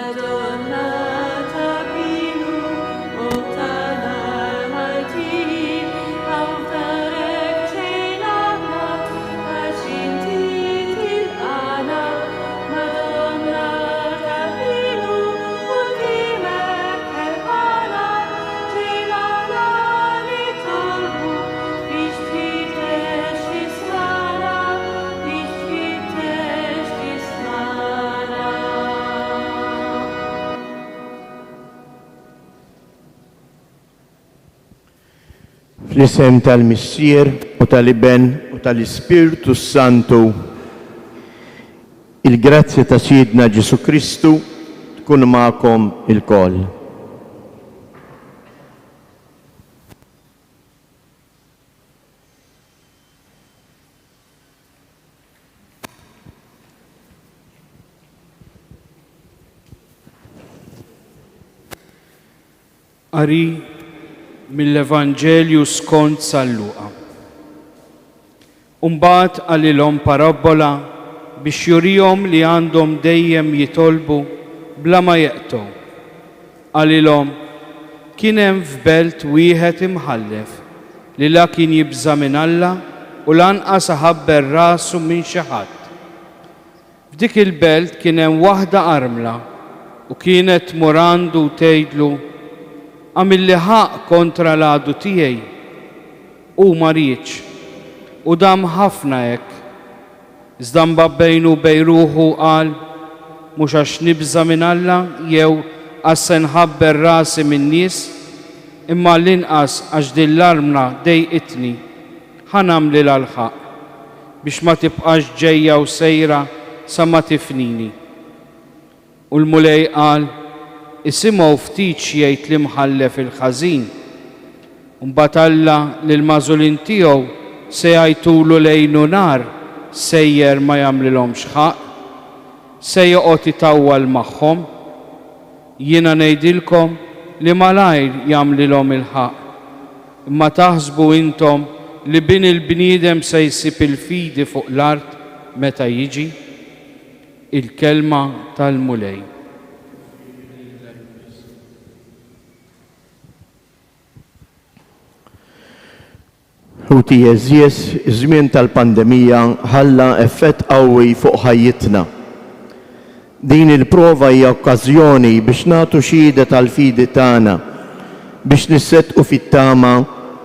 Madonna ta' Pinu, Omm tal-Maltin, Hawn f'darek ġejna Għax inti tilqagħna. Madonna ta' Pinu, Quddiemek ħerqana, Ġejna la nitolbu Biex tfittex tismagħna, Biex tfittex tismagħna. Fl-isem tal-Missier u tal-Iben u tal-Ispirtu s-Santu, il-grazzja ta' Sidna Ġesù Kristu tkun magħkom ilkoll. Qari mill-Evanġelju skont San Luqa. U mbagħad qalilhom parabbola biex jurihom li għandhom dejjem jitolbu bla ma jeqtgħu. Qalilhom, Kien hemm f'belt wieħed imħallef li la kien jibża' minn Alla u lanqas aħabber rasu minn xi ħadd. F'dik il-belt kien hemm waħda armla u kienet tmur għandu u tgħidlu, 'Għamilli ħaqq kontra l-għadu tiegħi. Hu ma riedx, u dam ħafna hekk. Iżda mbagħad bejnu u bejn ruħu qal, 'Mhux għax nibża' minn Alla jew għax se nħabber rasi min-nies, imma għall-inqas għax din l-armla dejqitni. Ħa nagħmlilha l-ħaqq. Biex ma tibqax ġejja u sejra sa ma tifnini. U l-Mulej qal, Isimgħu ftit x'jgħid l-imħallef il-ħażin. U mbagħad Alla lill-magħżulin tiegħu se jgħajtulu lejn u nhar sejjer ma jagħmlilhomx ħaqq? Se joqgħod itawwal magħhom? Jiena ngħidilkom li malajr jagħmlilhom il-ħaqq. Imma taħsbu intom li Bin il-bniedem se jsib il-fidi fuq l-art meta jiġi? Il-Kelma tal-Mulej. Ħuti għeżież, iż-żmien tal-pandemija ħalla effett qawwi fuq ħajjitna. Din il-prova hija okkażjoni biex nagħtu xhieda tal-fidi tagħna, biex nisseddqu fit-tama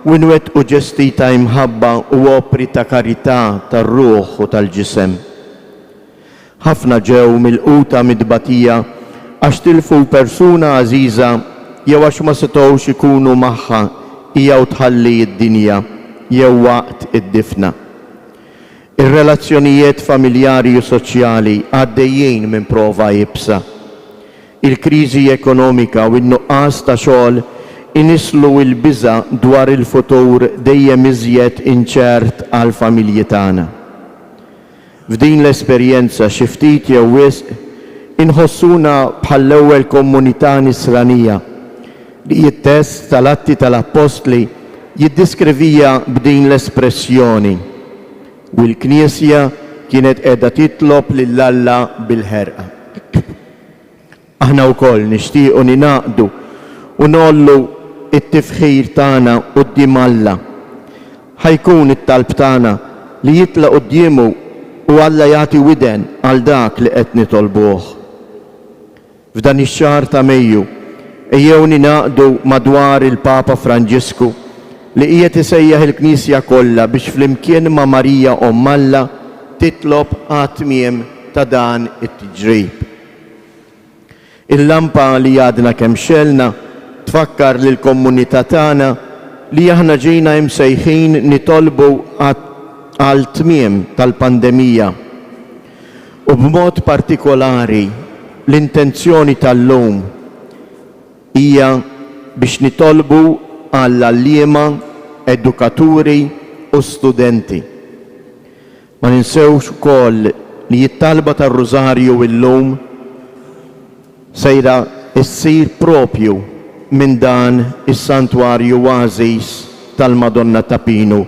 u nwettqu ġesti ta' imħabba u opri ta' karità tar-ruħ u tal-ġisem. Ħafna ġew milquta mit-tbatija għax tilfu persuna għażiża jew għax ma setgħux ikunu magħha hija u tħalli d-dinja jew waqt id-difna. Ir-relazzjonijiet familjari u soċjali għaddejjin minn prova iebsa. Il-kriżi ekonomika u n-nuqqas ta' xogħol inisslu l-biża' dwar il-futur dejjem iżjed inċert għall-familji tagħna. F'din l-esperjenza xi ftit jew wisq inħossuna bħall-ewwel kommunità nisranija li t-test tal-Atti tal-Appostli jiddiskrivija b'din l-espressjoni, U l-Knisja kienet qiegħda titlob lil Alla bil-ħerqa. Aħna wkoll nixtiequ ningħaqdu u ngħollu t-tifħir tagħna quddiem Alla. Ħa jkun it-talb tagħna li jitla' quddiemu u Alla jagħti widen għal dak li qed nitolbuh. F'dan ix-xahar ta' Mejju, ejjew ningħaqdu madwar il-Papa Franġisku li qiegħed isejjaħ il-Knisja kollha biex flimkien ma' Marija Omm Alla titlob għat-tmiem ta' dan it-tiġrib. Il-lampa li għadna kemm xegħlna tfakkar lill-kommunità tagħna li aħna ġejna imsejħin nitolbu għal tmiem tal-pandemija u b'mod partikolari l-intenzjoni tal-lum hija biex nitolbu għall-għalliema, edukaturi u studenti. Ma ninsewx ukoll li t-talba tar-Rużarju illum sejra ssir propju minn dan is-Santwarju għażiż tal-Madonna ta' Pinu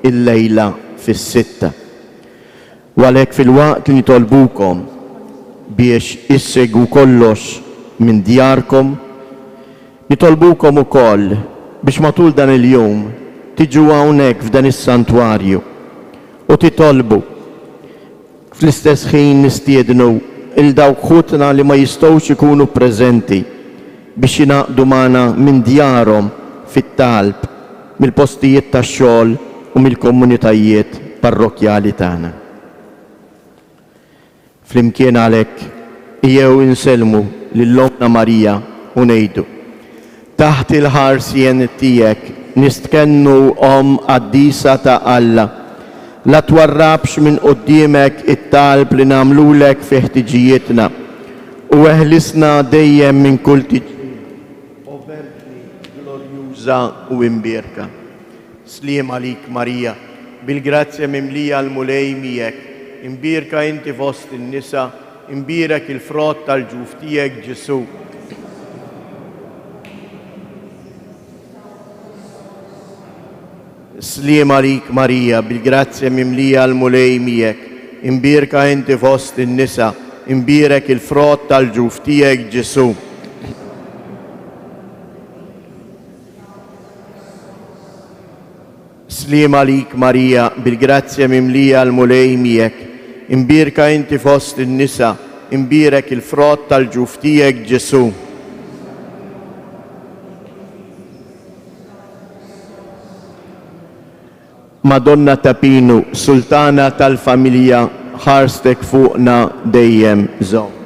illejla fis-sitta. U għalhekk filwaqt li nitolbukom biex issegwu kollox. minn djarkom. Nitolbukom ukoll biex matul dan il-jum tiġu hawnhekk f'dan is-santwarju u titolbu. Fl-istess ħin nistiednu 'l dawk ħutna li ma jistgħux ikunu preżenti biex jingħaqdu magħna minn djarhom fit-talb, mill-postijiet tax-xogħol u mill-komunitajiet parrokkjali tagħna. Flimkien għalhekk, ejjew insellmu lil Ommna Marija u ngħidu, Taħt il-ħarsien tiegħek nistkennu Omm qaddisa ta' Alla, la twarrabx minn quddiemek it-talb li nagħmlulek fi ħtiġijietna, u eħlisna dejjem minn kull tiġrib, O Verġni glorjuża u imbierka. Sliem għalik Marija, bil-grazzja mimlija l-Mulej miegħek, imbierka inti fost in-nisa, imbierek il-frott tal-ġuf tiegħek Ġesù. Sliem għalik Marija, bil-grazzja mimlija l-Mulej miegħek, imbierka inti fost in-nisa, imbierek il-frott tal-ġuf tiegħek Ġesù. Sliem għalik Marija, bil-grazzja mimlija l-Mulej miegħek, imbierka inti fost in-nisa, imbierek il-frott tal-ġuf tiegħek Ġesù. Madonna ta' Pinu, Sultana tal-familja, ħarstek fuqna dejjem żomm.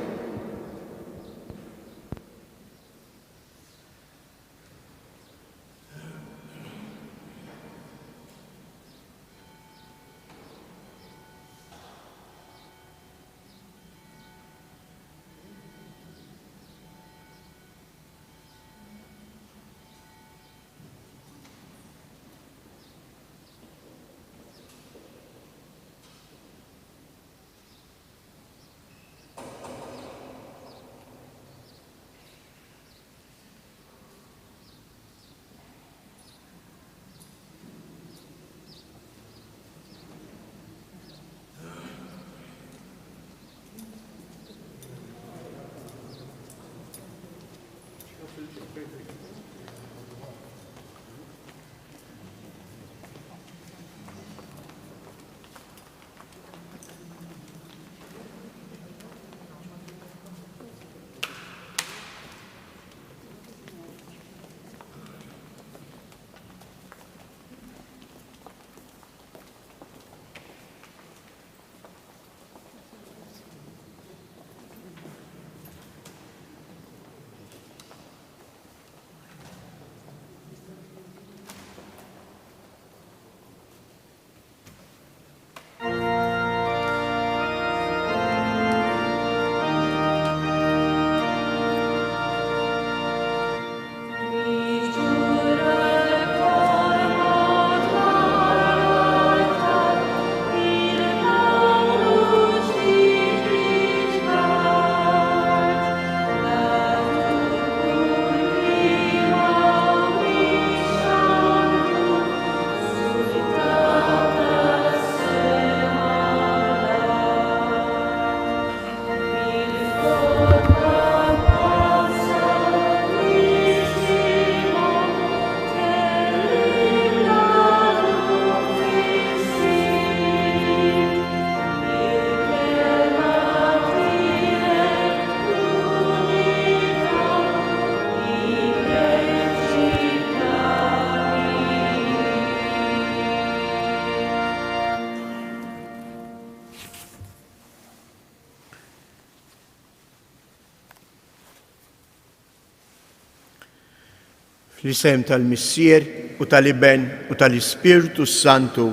Fl-isem tal-Missier u tal-Iben u tal-Ispirtu s-Santu.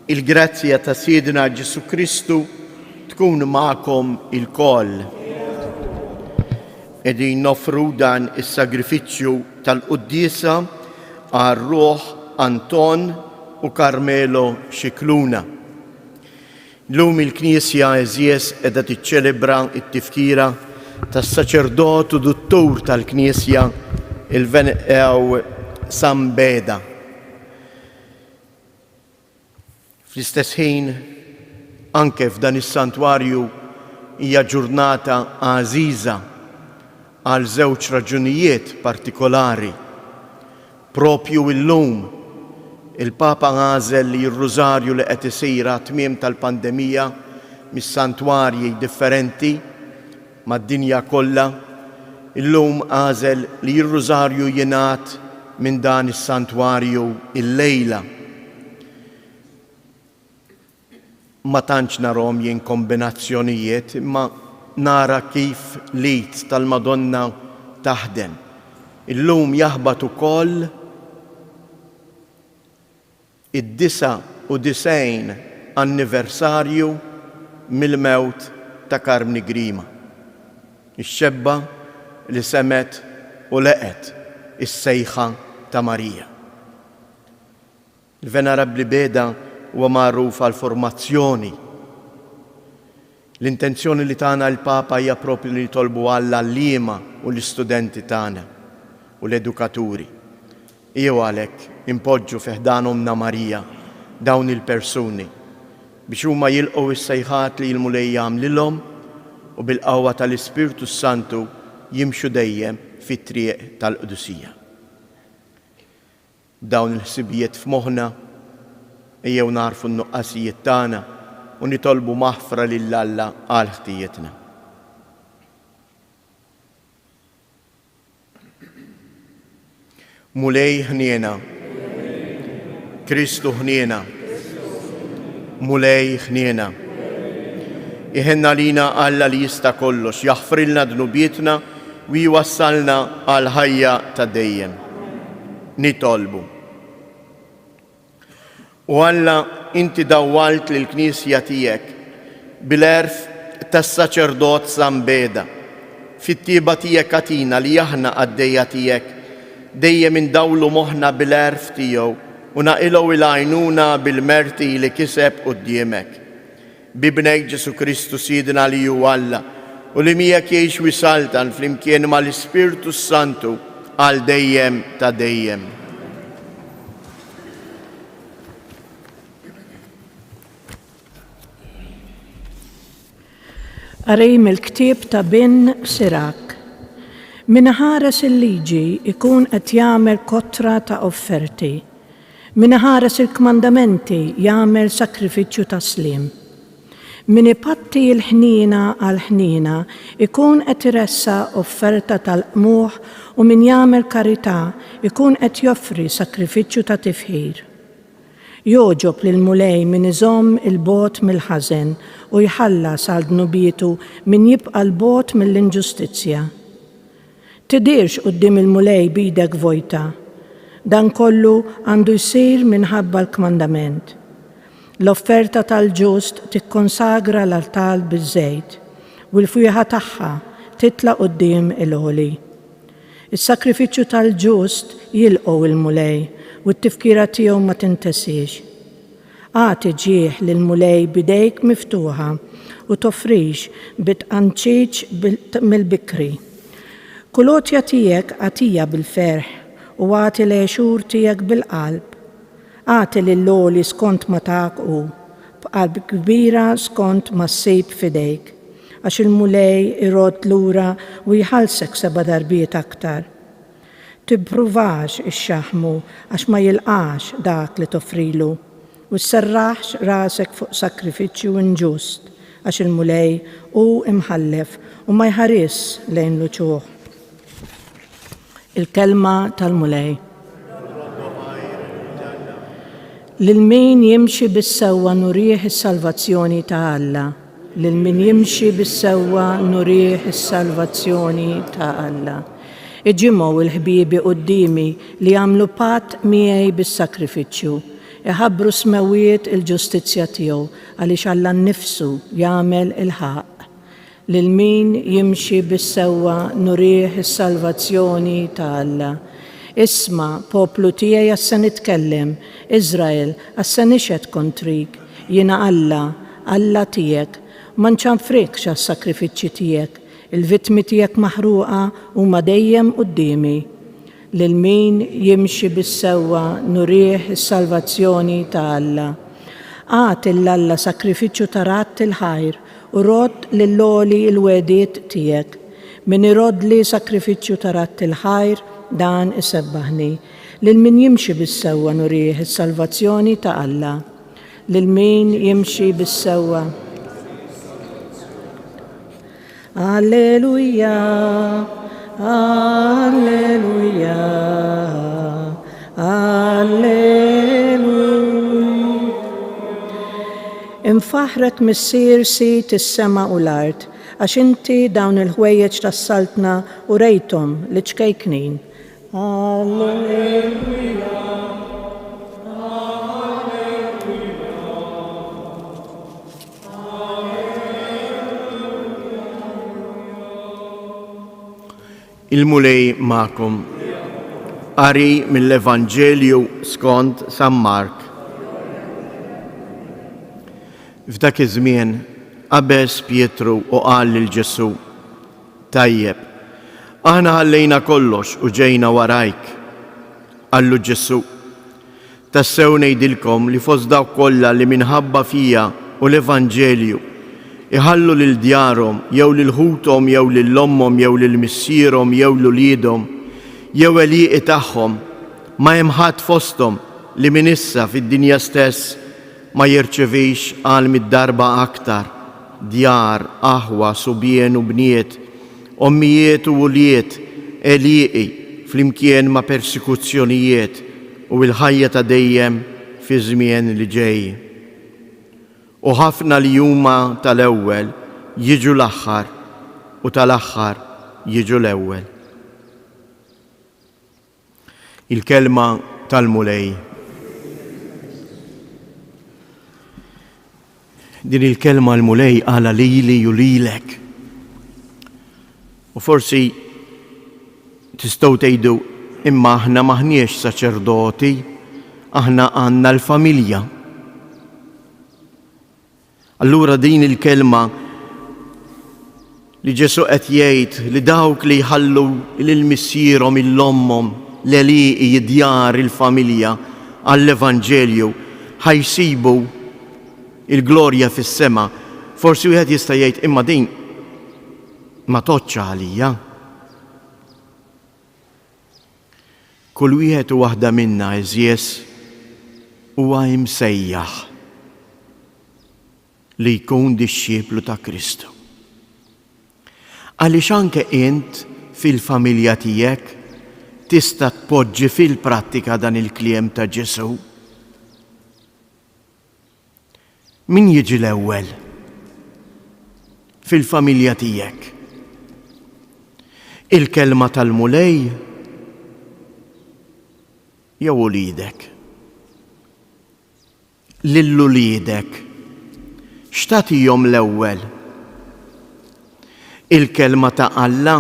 Il-grazzja ta' Sidna Ġesù Kristu tkun magħkom ilkoll. Qegħdin noffru dan is-sagrifiċċju tal-quddiesa għal ruħ Anton u Carmelo Scicluna. Illum il-Knisja għeżież qiegħda tiċċelebra t-tifkira tas-saċerdot u duttur tal-Knisja il-Venew San Beda. Fl-istess ħin, anke f'dan is-santwarju hija ġurnata għażiża. għal żewġ raġunijiet partikolari. Proprju illum, il-Papa għażel li r-Rużarju li qed isir għat-tmiem tal-pandemija mis-santwarji differenti mad-dinja kollha, illum għażel li r-Rużarju jingħad minn dan is-santwarju illejla. Ma tantx narahom jien kombinazzjonijiet imma nara kif l-id tal-Madonna taħdem. Illum jaħbat ukoll id-99 anniversarju mill-mewt ta' Karmni Grima, ix-xebba li semgħet u leqgħet is-sejħa ta' Marija. Il-Venerabbli Beda huwa magħruf għall-formazzjoni. L-intenzjoni li tana l-Papa hija proprju li nitolbu għall-għalliema u l-istudenti tagħna u l-edukaturi. Ejjew għalhekk inpoġġu fi ħdan Ommna Marija dawn il-persuni biex huma jilqgħu s-sejħat li l-Mulej jagħmlilhom u bil-qawwa tal-Ispirtu s-Santu jimxu dejjem fit-triq tal-qdusija. B'dawn il-ħsibijiet f'moħħna, ejjew nagħrfu n-nuqqasijiet tagħna u nitolbu maħfra lil Alla għal ħtijietna. Mulej ħniena. Kristu ħniena. Mulej ħniena. Iħenn għalina Alla li jista' kollox, jaħfrilna dnubietna u jwassalna għall-ħajja ta' dejjem. Nitolbu. O Alla, inti dawwalt lill-Knisja tiegħek bil-għerf tas-saċerdot San Beda. Fit-tjieba tiegħek agħtina li aħna qaddejja tiegħek dejjem indawlu moħħna bil-għerf tiegħu u naqilgħu il-għajnuna bil-merti li kiseb quddiemek. B'Ibnek Ġesù Kristu Sidna li hu Alla, u li miegħek jgħix u jsaltan flimkien ma' l-Ispirtu s-Santu għal dejjem ta' dejjem. Qari mill-ktieb ta' Bin Sirak. Min iħares il-liġi jkun qed jagħmel kotra ta' offerti. Min iħares il-kmandamenti jagħmel sagrifiċċju ta' sliem. Min ipatti l-ħniena għall-ħniena jkun qed iressaq offerta tal-qmuħ u min jagħmel karità jkun qed joffri sagrifiċċju ta' tifħir. Jogħġob lill-Mulej min iżomm 'il bogħod mill-ħażen u jħallas għal dnubietu min jibqa' 'l bogħod mill-inġustizzja. Tidhirx quddiem il-Mulej b'idek vojta. Dan kollu għandu jsir minħabba l-kmandament. L-offerta tal-ġust tikkonsagra l-artal biż-żejt, u l-fwieħa tagħha titla' quddiem il-Għoli. Is-sagrifiċċju tal-ġust jilqgħu l-Mulej, u t-tifkira tiegħu ma tintesiex. Agħti ġieħ lill-Mulej b'idejk miftuħa u toffrix bi tqanċiċ mill-bikri. Kull għotja tiegħek agħtiha bil-ferħ u agħti l-għexur tiegħek bil-qalb. Agħti lill-Għoli skont ma tak hu, b'qalb kbira skont ma ssib f'idejk, għax il-Mulej irodd lura u jħallsek seba' darbiet aktar. Tippruvax ixxaħħmu għax ma jilqax dak li toffrilu, u sserraħx rasek fuq sagrifiċċju inġust, għax il-Mulej hu imħallef u ma jħarisx lejn l-uċuħ. Il-Kelma tal-Mulej. Lil min jimxi bis-sewwa nurih is-salvazzjoni ta' Alla. Lil min jimxi bis-sewwa nurih is-salvazzjoni ta' Alla. Iġimgħu l-ħbiebi quddiemi li għamlu patt miegħi bis-sagrifiċċju. Iħabbru s-smewwiet il-ġustizzja tiegħu, għaliex Alla nnifsu jagħmel il-ħaqq. Lil min jimxi bis-sewwa nurih is-salvazzjoni ta' Alla. Isma', poplu tiegħi għax se nitkellem, Iżrael, għax se nixhed kontrik. Jiena Alla, Alla tiegħek. Ma nċanfrikx għas-sagrifiċċji tiegħek, il-vittmi tiegħek maħruqa huma dejjem quddiemi. Lil min jimxi bis-sewwa nurih is-salvazzjoni ta' Alla. Agħti 'l Alla sagrifiċċju ta' radd il-ħajr u rodd lill-Għoli l-wegħdiet tiegħek. Min iroddli sagrifiċċju ta' radd il-ħajr, dan isebbaħni. Lil min jimxi bis-sewwa nurih is-salvazzjoni ta' Alla. Lil min jimxi bis-sewwa. Alleluja, Alleluja, Alleluja. Infaħħrek Missier Sid is-sema u l-art, għax inti dawn il-ħwejjeġ tas-saltna urejthom liċ-ċkejknin. Alleluja, Alleluja. Il-Mulej magħkom. Qari mill-Evanġelju skont San Mark. F'dak iż-żmien qabeż Pietru u qal lil Ġesù, Tajjeb, aħna ħallejna kollox u ġejna warajk. Qallu Ġesù, Tassew ngħidilkom li fost dawk kollha li minħabba fija u l-evanġelju jħallu lil djarhom jew lil ħuthom jew lil ommhom jew lil missierhom jew 'l uliedhom jew għelieqi tagħhom, ma hemm ħadd fosthom li minn issa fid-dinja stess ma jirċevix għal mid-darba aktar, djar, aħwa, subien u bniet, ommijiet u ulied, għelieqi, flimkien ma' persekuzzjonijiet u l-ħajja ta' dejjem fiż-żmien li ġej. U ħafna li huma tal-ewwel jiġu l-aħħar, u tal-aħħar jiġu l-ewwel. Il-Kelma tal-Mulej. Din il-kelma l-Mulej qalha lili u lilek. U forsi tistgħu tgħidu imma aħna m'aħniex saċerdoti, aħna għandna l-familja. Allura din il-kelma li Ġesù qed jgħid li dawk li jħallu lil missierhom il ommhom l-għelieqi id-djar il-familja għall-Evanġelju ħa jsibu il-glorja fis-sema. Forsi wieħed jista' jgħid imma din ma tgħoddx għalija. Kull wieħed u waħda minna, għeżież, huwa imsejjaħ li jkun dixxiplu ta' Kristu. Għaliex anke int fil-familja tiegħek tista' tpoġġi fil-prattika dan il-kliem ta' Ġesù. Min jiġi l-ewwel fil-familja tiegħek? Il-kelma tal-Mulej jew uliedek? Lil uliedek x'tagħtihom l-ewwel? Il-Kelma ta' Alla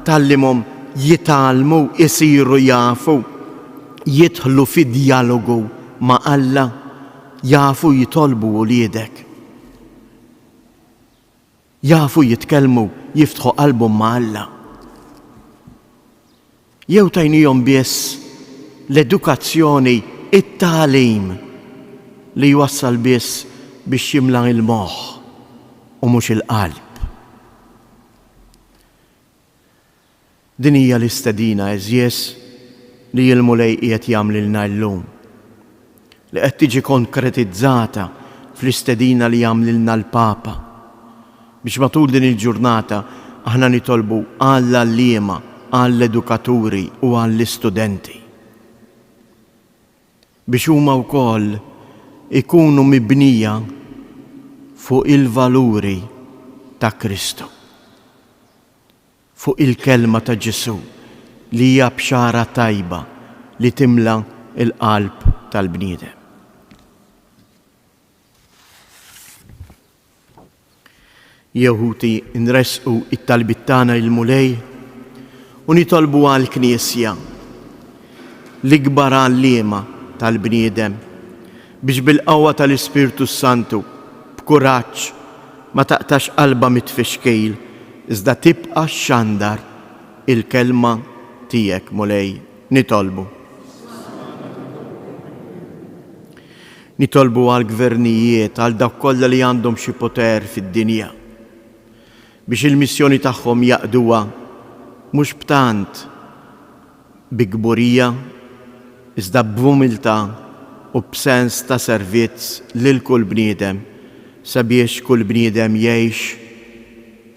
tgħallimhom jitgħallmu, isiru jafu, jidħlu fi djalogu ma' Alla, jafu jitolbu uliedek. Jafu jitkellmu, jiftħu qalbhom ma' Alla. Jew tajnihom biss l-edukazzjoni, it-tagħlim li jwassal biss biex jimla l-moħħ u mhux il-qalb. Din hija l-istedina, għeżież, li l-Mulej qiegħed jagħmlilna llum, li qed tiġi konkretizzata fl-istedina li jagħmlilna l-Papa biex matul din il-ġurnata aħna nitolbu għall-għalliema, għall-edukaturi u għall-istudenti. Biex huma wkoll ikunu mibnija fuq il-valuri ta' Kristu. Fuq il-kelma ta' Ġesù li hija bxara tajba li timla l-qalb tal-bniedem. Jew ħuti nressqu t-talbiet tagħna lill-Mulej u nitolbu għall-Knisja, l-ikbar għalliema tal-bniedem, biex bil-qawwa tal-Ispirtu s-Santu, b'kuraġġ, ma taqtax qalbha mit-tfixkil, iżda tibqa' xxandar il-Kelma tiegħek, Mulej. Nitolbu. Nitolbu għall-gvernijiet, għal dawk kollha li għandhom xi poter fid-dinja, biex il-missjoni tagħhom jaqduha. mhux b'tant bi kburija, iżda b'umiltà u b'sens ta' servizz lil kull bniedem sabiex kull bniedem jgħix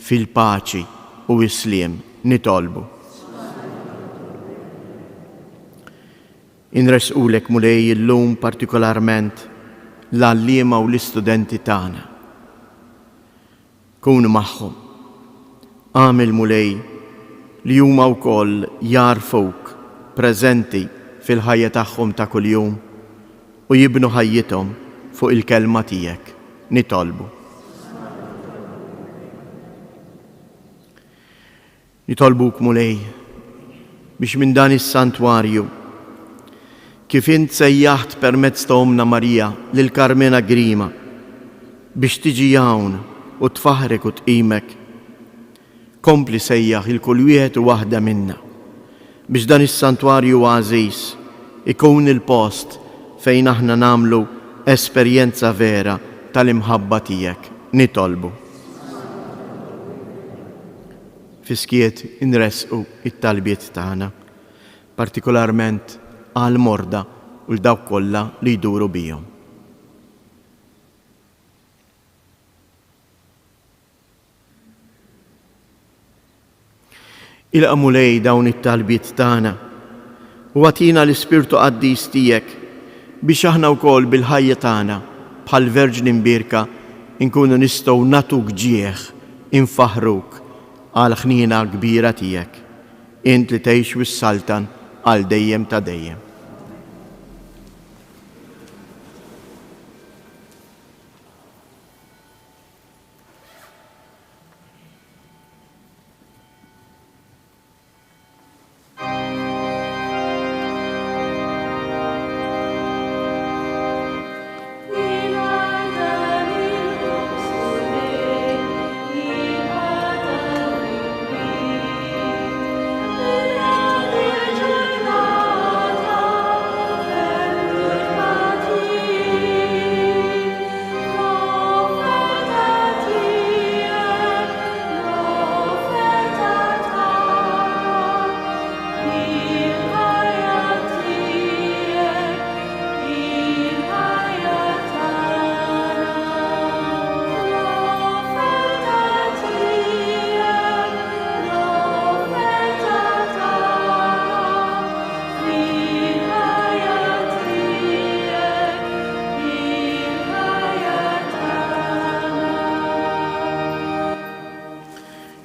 fil-paċi u s-sliem. Nitolbu. Inressqulek, Mulej, illum partikolarment l-għalliema u l-istudenti tagħna. Kun magħhom. Agħmel, Mulej, li huma wkoll jagħrfuk preżenti fil-ħajja tagħhom ta' kuljum u jibnu ħajjithom fuq il-Kelma tiegħek. Nitolbu. Nitolbuk, Mulej, biex minn dan is-santwarju, kif int sejjaħt permezz ta' Ommna Marija lil Karmena Grima biex tiġi hawn u tfaħħrek u tqimek, kompli sejjaħ 'il kull wieħed u waħda minna biex dan is-santwarju għażiż ikun il-post fejn aħna nagħmlu esperjenza vera tal-imħabba tiegħek. Nitolbu. Fis-skiet inressqu t-talbiet tagħna, partikolarment għall-morda u 'l dawk kollha li jduru bihom. Ilqa' Mulej dawn it-talbiet tagħna u agħtina l-Ispirtu Qaddis tiegħek biex aħna wkoll bil-ħajja tagħna bħall-Verġni Mbierka nkunu nistgħu nagħtuk ġieħ, infaħħruk għall-ħniena kbira tiegħek, int li tgħix u ssaltan għal dejjem ta' dejjem.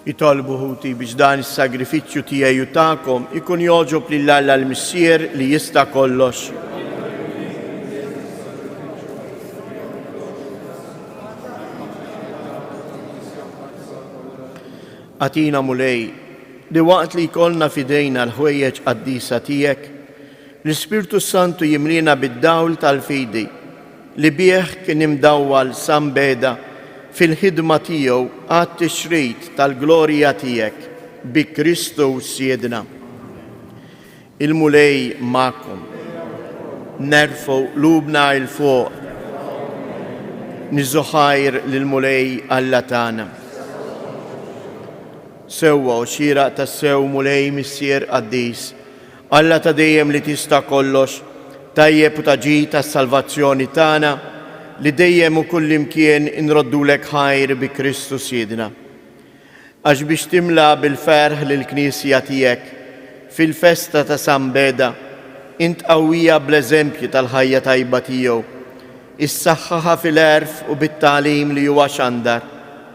Itolbu ħuti biex dan is-sagrifiċċju tiegħi u tagħkom ikun jogħġob lil Alla l-Missier li jista' kollox. Agħtina Mulej li waqt li jkollna f'idejna l-ħwejjeġ qaddisa tiegħek, l-Ispirtu s-Santu jimliena bid-dawl tal-fidi li bih kien imdawwal San Beda fil-ħidma tiegħu għat-tixrid tal-glorja tiegħek, bi Kristu Sidna. Il-Mulej magħkom. Nerfgħu qlubna 'l fuq. Niżżu ħajr lill-Mulej Alla tagħna. Sewwa u xieraq tassew Mulej Missier qaddis, Alla ta' dejjem li tista' kollox, tajjeb u ta' ġid għas-salvazzjoni tagħna, li dejjem u kullimkien inroddulek ħajr bi Kristu Sidna. Għax biex timla bil-ferħ lill-Knisja tiegħek fil-festa ta' San Beda, int tqawwiha bl-eżempju tal-ħajja tajba tiegħu, issaħħaħha fil-għerf u bit-tagħlim li huwa xandar,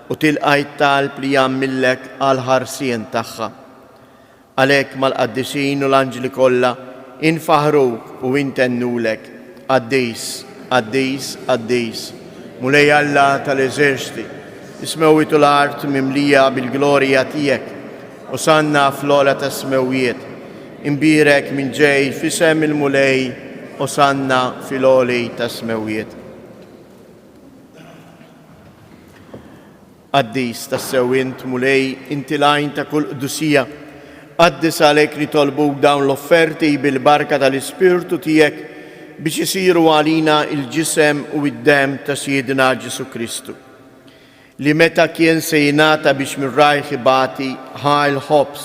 u tilqa' t-talb li jagħmillek għall-ħarsien tagħha. Għalhekk mal-qaddisin u l-anġli kollha infaħħruk u intennulek, Qaddis, qaddis, qaddis, Mulej Alla tal-eżerċti, is-smewwiet u l-art mimlija bil-glorja tiegħek, Osanna fl-ogħla tas-smewwiet. Imbierek min ġej f'isem il-Mulej, Osanna fil-għoli tas-smewwiet. Qaddis tassew int, Mulej, inti l-għajn ta' kull qdusija. Qaddis għalhekk nitolbuk dawn l-offerti bil-barka tal-Ispirtu tiegħek biex isiru għalina l-ġisem u d-demm ta' Sidna Ġesù Kristu, li meta kien se jingħata biex minn rajh ibati, ħa l-ħobż.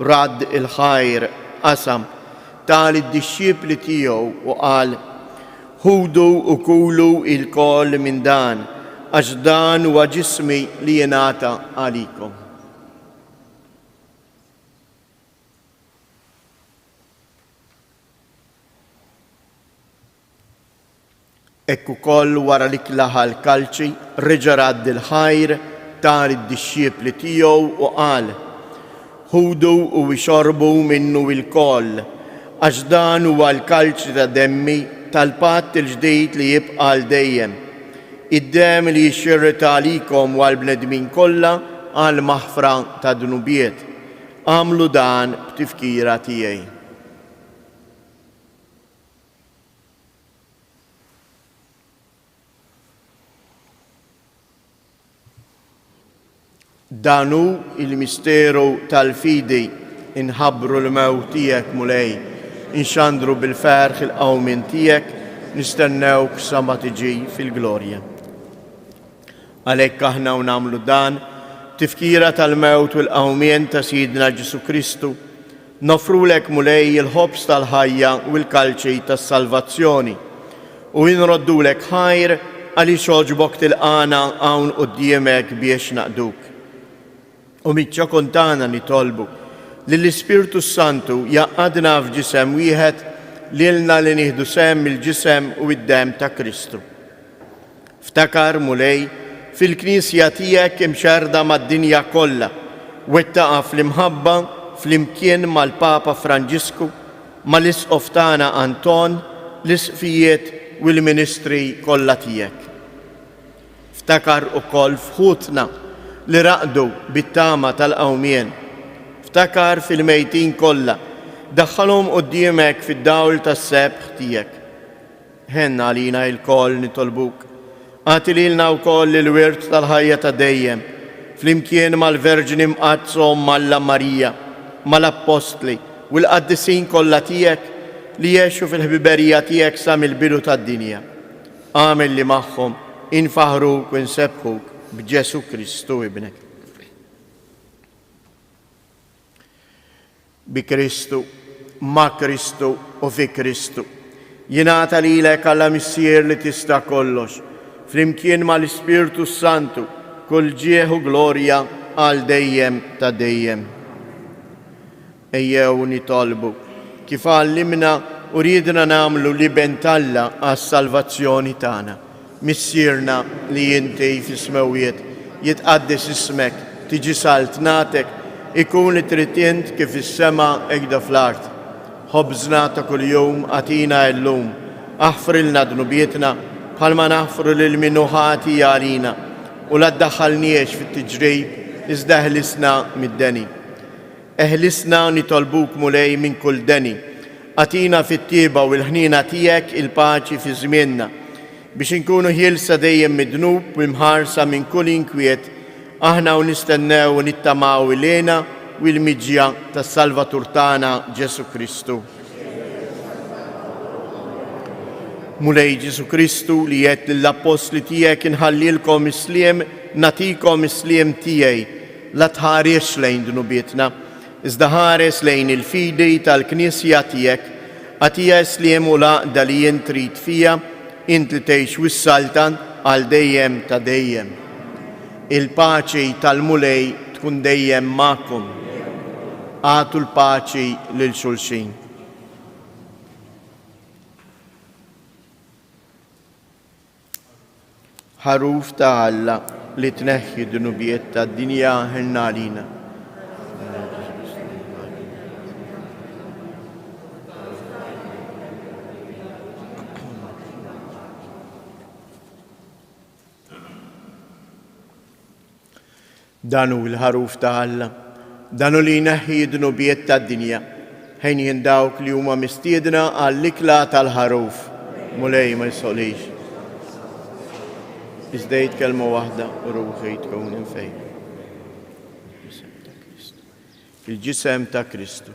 Radd il-ħajr, qasam, ta lid-dixxipli tiegħu u qal, Ħudu u kulu ilkoll minn dan, għax dan huwa ġismi li jingħata għalikom. Hekk ukoll wara li klaħa l-kalċi, reġa' radd il-ħajr, ta lid-dixxipli tiegħu u qal, Ħudu u ixorbu minnu ilkoll, għax dan huwa l-kalċi ta' demmi tal-patt il-ġdid li jibqa' għal dejjem, id-demm li jixxirret għalikom u għall-bnedmin kollha għall-maħfra tad-dnubiet. Agħmlu dan b'tifkira tiegħi. Dan hu l-misteru tal-fidi, inħabbru l-mewt tiegħek, Mulej, inxandru bil-ferħ il-qawmien tiegħek, nistennewk sa ma tiġi fil-glorja. Għalhekk aħna u nagħmlu dan, tifkira tal-mewt u l-qawmien ta' Sidna Ġesù Kristu, Noffrulek, Mulej, il-ħobż tal-ħajja u l-kalċi tas-salvazzjoni, u inroddulek ħajr għaliex għoġbok tilqagħna hawn quddiemek biex naqduk. U miċ-ċokon tagħna nitolbu li l-Ispirtu s-Santu jgħaqqadna f'ġisem wieħed lilna li nieħdu sehem mill-ġisem u d-demm ta' Kristu. Ftakar, Mulej, fil-Knisja tiegħek imxerrda mad-dinja kollha, wettaqha fl-imħabba flimkien mal-Papa Franġisku, mal-Isqof tagħna Anton, l-Isqfijiet u l-ministri kollha tiegħek. Ftakar ukoll f'ħutna li raqdu bit-tama tal-qawmien. Ftakar fil-mejtin kollha, daħħalhom quddiemek fid-dawl tas-sebħ tiegħek. Ħenn għalina ilkoll nitolbuk. Agħti lilna wkoll il-wirt tal-ħajja ta' dejjem, flimkien mal-Verġni Mqaddsa Omm Alla Marija, mal-Appostli u l-qaddisin kollha tiegħek li għexu fil-ħbiberija tiegħek sa mill-bidu tad-dinja. Agħmel li magħhom infaħħruk u nsebbħuk b'Ġesù Kristu Ibnek. Bi Kristu, ma' Kristu u fi Kristu. Jingħata lilek Alla Missier li tista' kollox, flimkien mal-Ispirtu s-Santu, kull ġieħ u glorja għal dejjem ta' dejjem. Ejjew nitolbu, kif għallimna u riedna nagħmlu l-Iben t'Alla għas-salvazzjoni tagħna. Missierna li inti fis-smewwiet, jitqaddes ismek, tiġi saltnatek, ikun li trid int kif fis-sema hekda fl-art. Ħobżna ta' kuljum agħtina illum. Aħfrilna dnubietna bħalma naħfru lil min hu ħati għalina, u la ddaħħalniex fit-tiġrib iżda eħlisna mid-deni. Eħlisna, nitolbuk, Mulej, minn kull deni. Agħtina fit-tjieba u l-ħniena tiegħek il-paċi fi żmienna, biex inkunu ħielsa dejjem mid-dnub u mħarsa minn kull inkwiet, aħna u nistennew u nittamaw il-hena u l-miġja tas-Salvatur tagħna Ġesù Kristu. Mulej Ġesù Kristu, li għedt lill-appostli tiegħek inħallilkom is-sliem, nagħtikom is-sliem tiegħi, La tħaresx lejn dnubietna, iżda ħares lejn il-fidi tal-Knisja tiegħek. Agħtiha s-sliem u l-għaqda li int trid fiha, int li tgħix u ssaltan għal dejjem ta' dejjem. Il-paċi tal-Mulej tkun dejjem magħkom. Agħtu l-paċi lil xulxin. Ħaruf ta' Alla li tneħħi d-dnubiet tad-dinja ħenn għalina. Dan hu l-Ħaruf ta' Alla, dan hu li jneħħi d-dnubiet tad-dinja. Henjin dawk li huma mistiedna għall-ikla tal-Ħaruf. Mulej ma jistħoqlix. Iżda għid kelma waħda u ruħi tkun imfejqa. Il-ġisem ta' Kristu.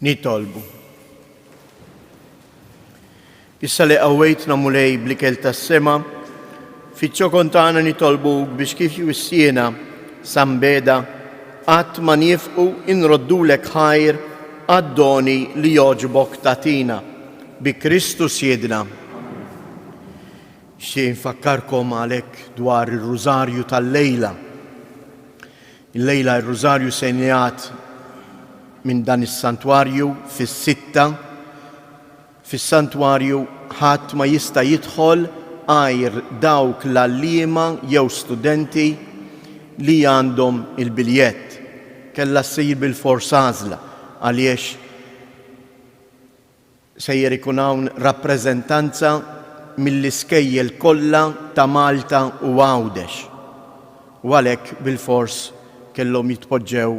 Nitolbu. Issa li qawwejtna Mulej bl-ikel tas-sema, fiċ-ċokon tagħna nitolbuk biex kif jwissiena San Beda, qatt ma niefqu inroddulek ħajr għad-doni li jogħġbok tagħtina. Bi Kristu Sidna. Nixtieq infakkarkom għalhekk dwar ir-Rużarju tal-lejla. Illejla r-Rużarju se jingħad minn dan is-santwarju fis-sitta. Fis-santwarju ħadd ma jista' jidħol għajr dawk l-għalliema jew studenti li għandhom il-biljett. Kellha ssir bilfors għażla għaliex Sejjer ikun hawn rappreżentanza mill-iskejjel kollha ta' Malta u Għawdex u għalhekk bilfors kellhom jitpoġġew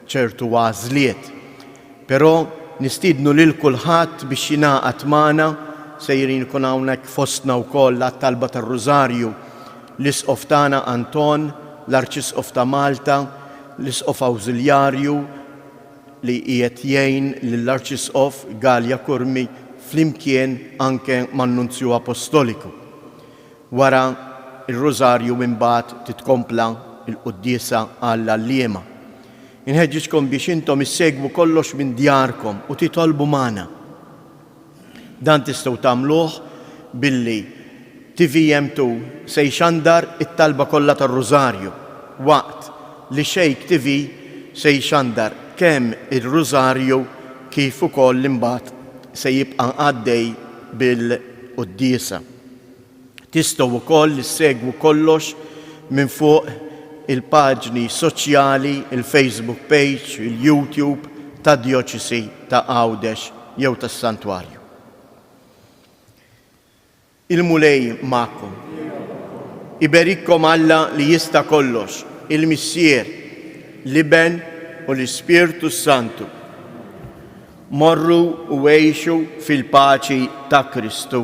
ċertu għażliet. Però nistiednu lil kulħadd biex jingħaqad magħna, sejrin ikun hawnhekk fostna wkoll għat-talba tar-Rużarju l-Isqof tagħna Anton, l-Arċisqof ta' Malta, l-Isqof Awżiljarju, li qiegħed jgħin lill-Arċisqof Galea Curmi flimkien anke man-Nunzju Apostoliku. Wara r-Rużarju imbagħad titkompla l-quddiesa għall-għalliema. Inħeġġiġkom biex intom issegwu kollox minn djarkom u titolbu magħna. Dan tistgħu tagħmluh billi TVM2 se jxandar it-talba kollha tar-Rużarju, waqt li Shake TV se jxandar kemm ir-Rużarju kif ukoll imbagħad se jibqa' għaddej bil-quddiesa. Tistgħu wkoll issegwu kollox minn fuq il-paġni soċjali, il-Facebook page, il-YouTube tad-Djoċesi ta' Għawdex jew tas-Santwarju. Il-Mulej magħkom. Iberikkom Alla li jista' kollox, il-Missier, l-Iben u l-Ispirtu s-Santu. Morru u għixu fil-paċi ta' Kristu.